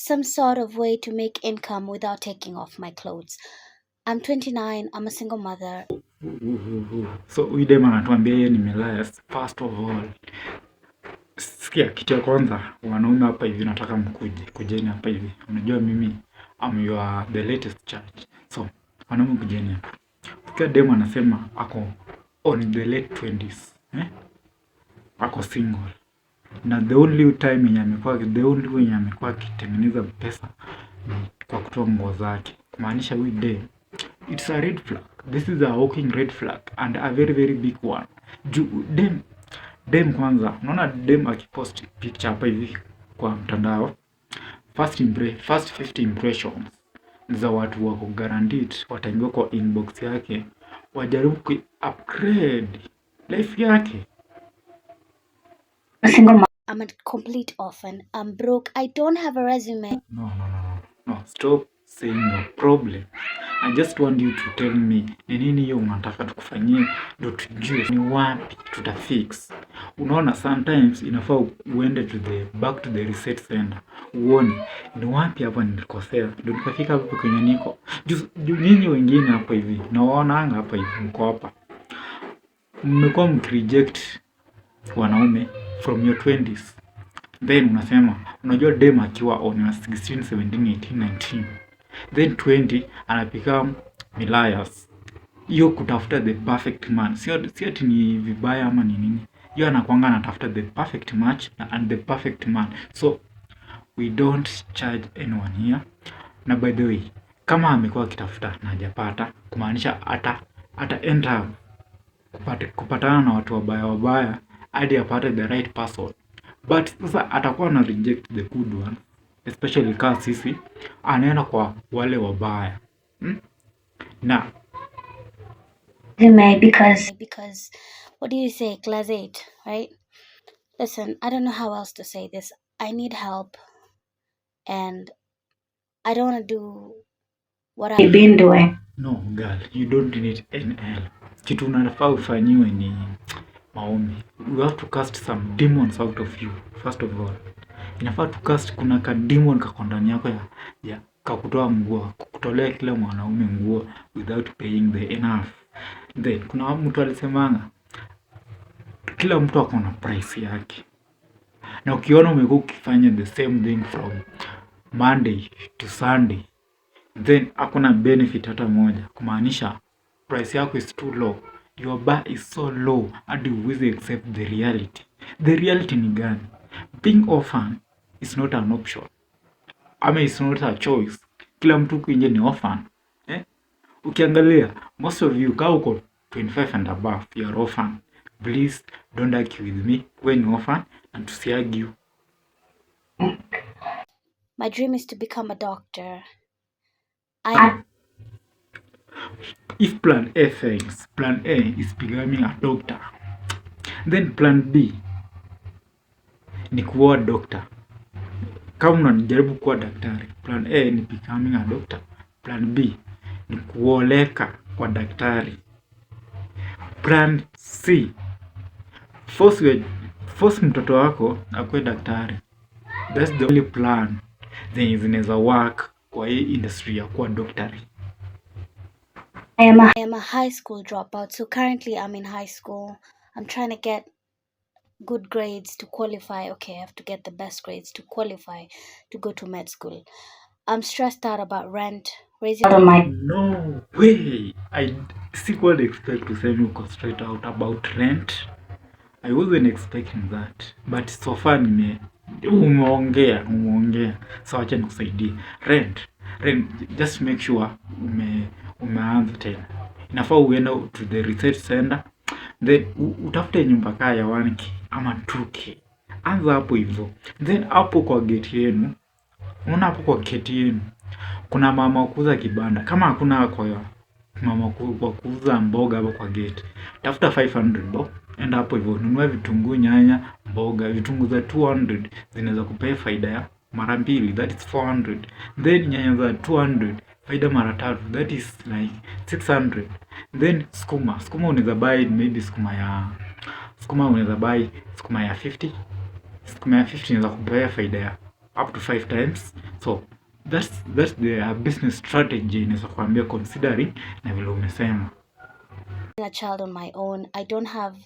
Some sort of way to make income without taking off my clothes. I'm 29, I'm a single mother. So huyu dem anatuambia yeye ni malaya. First of all, sikia, kitu ya kwanza, wanaume hapa hivi, nataka mkuje, kujeni hapa hivi. Unajua mimi I'm your the latest church. So wanaume, kujeni hapa. Ukiwa dem anasema ako on the late 20s, eh? Ako single na the only time yenye amekuwa, the only way yenye amekuwa akitengeneza pesa ni kwa kutoa nguo zake, kumaanisha huyu dem, it's a red flag. This is a walking red flag and a very, very big one. Juu dem kwanza, unaona dem akipost picture hapa hivi kwa mtandao, first 50 impressions za watu wako guaranteed wataingia kwa inbox yake wajaribu ku upgrade life yake. A single mom. I'm a complete orphan. I'm broke. I don't have a resume. No, no, no, no, stop saying no problem. I just want you to tell me ni nini hiyo unataka tukufanyie ndo tujue ni wapi tutafix. Unaona, sometimes inafaa uende to the back to the reset center, uone ni wapi hapa nilikosea ndo nikafika hapa kwenye niko. Juu nyinyi wengine hapa hivi, nawaonanga hapa hivi, mko hapa, mmekuwa mkireject wanaume from your 20s, then unasema, unajua dem akiwa on your 16, 17, 18, 19, then 20 anabecome milayas. Hiyo kutafuta the perfect man, sio ati ni vibaya ama ni nini, hiyo anakwanga anatafuta the perfect match and the perfect man. So we don't charge anyone here. Na by the way, kama amekuwa akitafuta na hajapata, kumaanisha ata end up kupatana na watu wabaya wabaya hadi apate the right person. But sasa atakuwa na reject the good one, especially kaa sisi, anaenda kwa wale wabaya, Na Resume because what do you say, class 8, right? Listen, I don't know how else to say this. I need help and I don't want to do what I've been doing. No, girl, you don't need any help. Kitu unafaa ufanyiwe ni maombi. You have to cast some demons out of you. First of all, inafaa to cast, kuna ka demon kako ndani yako ya kakutoa nguo, kukutolea kila mwanaume nguo without paying the enough. Then kuna mtu alisemanga kila mtu ako na price yake, na ukiona umekuwa ukifanya the same thing from Monday to Sunday, then hakuna benefit hata moja, kumaanisha price yako is too low. Your bar is so low hadi huwezi accept the reality. The reality ni gani? Being orphan is not an option ama is not a choice. Kila mtu huku nje ni orphan, eh? Ukiangalia most of you, kaa uko 25 and above, you are orphan. Please don't argue with me. We ni orphan na tusiargue. My dream is to become a doctor. I If plan A fails, plan A is becoming a doctor, then plan B ni kuoa doctor. Kama unajaribu kuwa daktari, plan A ni becoming a doctor, plan B ni kuoleka kwa daktari, plan C, force mtoto wako akuwe daktari. That's the only plan zenye zinaweza work kwa hii industry ya kuwa daktari. I am a high school dropout. So currently I'm in high school. I'm trying to get good grades to qualify. Okay, I have to get the best grades to qualify to go to med school. I'm stressed out about rent, raising my No way. I sikuwa expect to say uko straight out about rent. I wasn't expecting that. But so far umeongea. So acha nikusaidie. Rent. Rent, just make sure umeanza tena. Inafaa uende to the research center, then utafute nyumba kaa ya 1K ama 2K. Anza hapo hivyo. Then hapo kwa gate yenu, unaona hapo kwa gate yenu kuna mama wa kuuza kibanda. Kama hakuna kwa mama wa kuuza mboga hapo kwa gate, tafuta 500 bob, enda hapo hivyo nunua vitunguu, nyanya, mboga. Vitunguu za 200 zinaweza kupea faida ya mara mbili, that is 400. Then nyanya za 200, faida mara tatu, that is like 600. Then sukuma unaweza buy maybe sukuma unaweza buy sukuma ya 50. Sukuma ya 50 inaweza kupea faida ya up to 5 times. So that's the business strategy inaweza kuambia, considering na vile umesema. A child on my own. I don't have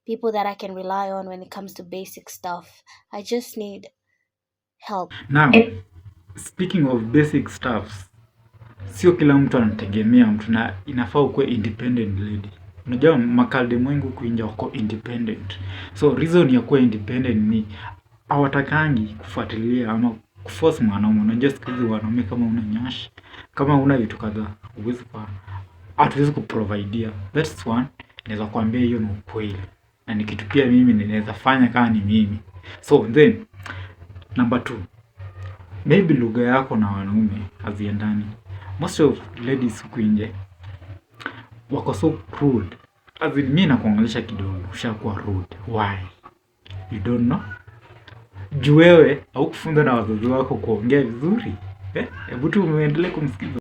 people that I can rely on when it comes to basic stuff. I just need help. Now, speaking of basic stuffs, sio kila mtu anategemea mtu na inafaa ukuwe independent lady. Unajua makalde mwengi huku nje wako independent. So reason ya kuwa independent ni hawatakangi kufuatilia ama kuforce mwanaume. Unajua siku hizi wanaume, kama una nyash, kama una vitu kadhaa, huwezi kwa hatuwezi kuprovidea. That's one. Naweza kuambia hiyo ni ukweli. Na ni kitu pia mimi ninaweza fanya kama ni mimi. So then number two, maybe lugha yako na wanaume haziendani. Most of ladies huku nje wako so rude. As in, mi nakuangalisha kidogo, ushakuwa rude. Why? You don't know? Juu wewe haukufunzwa na wazazi wako kuongea vizuri. Eh? Hebu tu uendelee kumsikiza.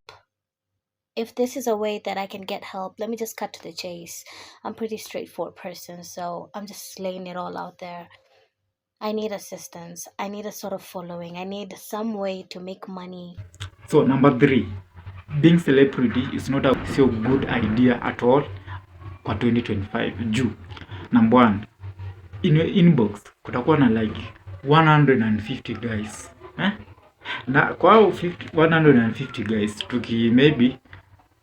If this is a way that I can get help, let me just cut to the chase. I'm pretty straightforward person, so I'm just laying it all out there. I need assistance. I need a sort of following. I need some way to make money. So number three, being celebrity is not a so good idea at all kwa 2025. Juu number one, in your inbox kutakuwa na like 150 guys, eh? Na kwa hao 50, 150 guys, tuki maybe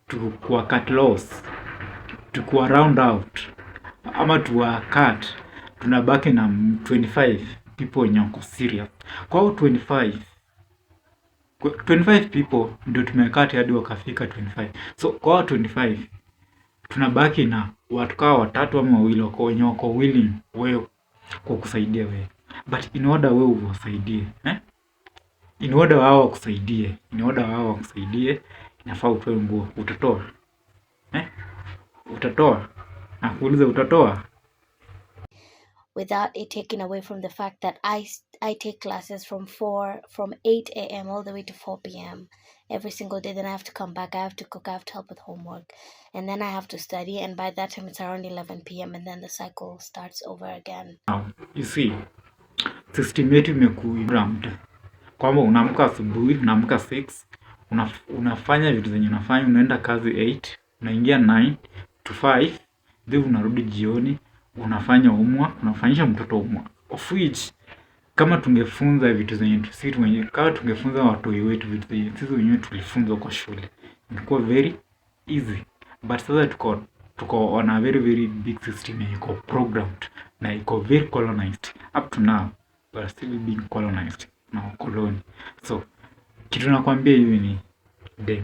tukuwa cut loss, tukuwa round out ama tuwa cut, tunabaki na 25 people wenye wako serious. Kwa hao 25 people ndio tumecut hadi wakafika 25. So kwa hao 25 tunabaki na watu kama watatu ama wawili wako wenye wako willing wewe kwa kusaidia wewe, but in order wewe uwasaidie, eh? In order wao wakusaidie, in order wao wakusaidie, inafaa utoe nguo. Utatoa, eh? Utatoa? Nakuuliza, utatoa? Without it taking away from the fact that I take classes from 8 a.m. all the way to 4 p.m. every single day. Then I have to come back. I have to cook. I have to help with homework. And then I have to study. And by that time, it's around 11 p.m. And then the cycle starts over again. Now, you see, system yetu imekuprogrammed kwamba unaamka asubuhi, unaamka 6, unafanya vitu zenye unafanya, unaenda kazi 8, unaingia 9 to 5, then unarudi jioni, unafanya homework, unafanyisha mtoto homework. Of which kama tungefunza vitu zenye sisi wenyewe, kama tungefunza watoi wetu vitu zenye sisi wenyewe tulifunzwa kwa shule, ingekuwa very easy. But sasa tuko on a very very big system yenye iko programmed na iko very colonized. Up to now we are still being colonized na wakoloni. So kitu nakwambia hivi ni dem,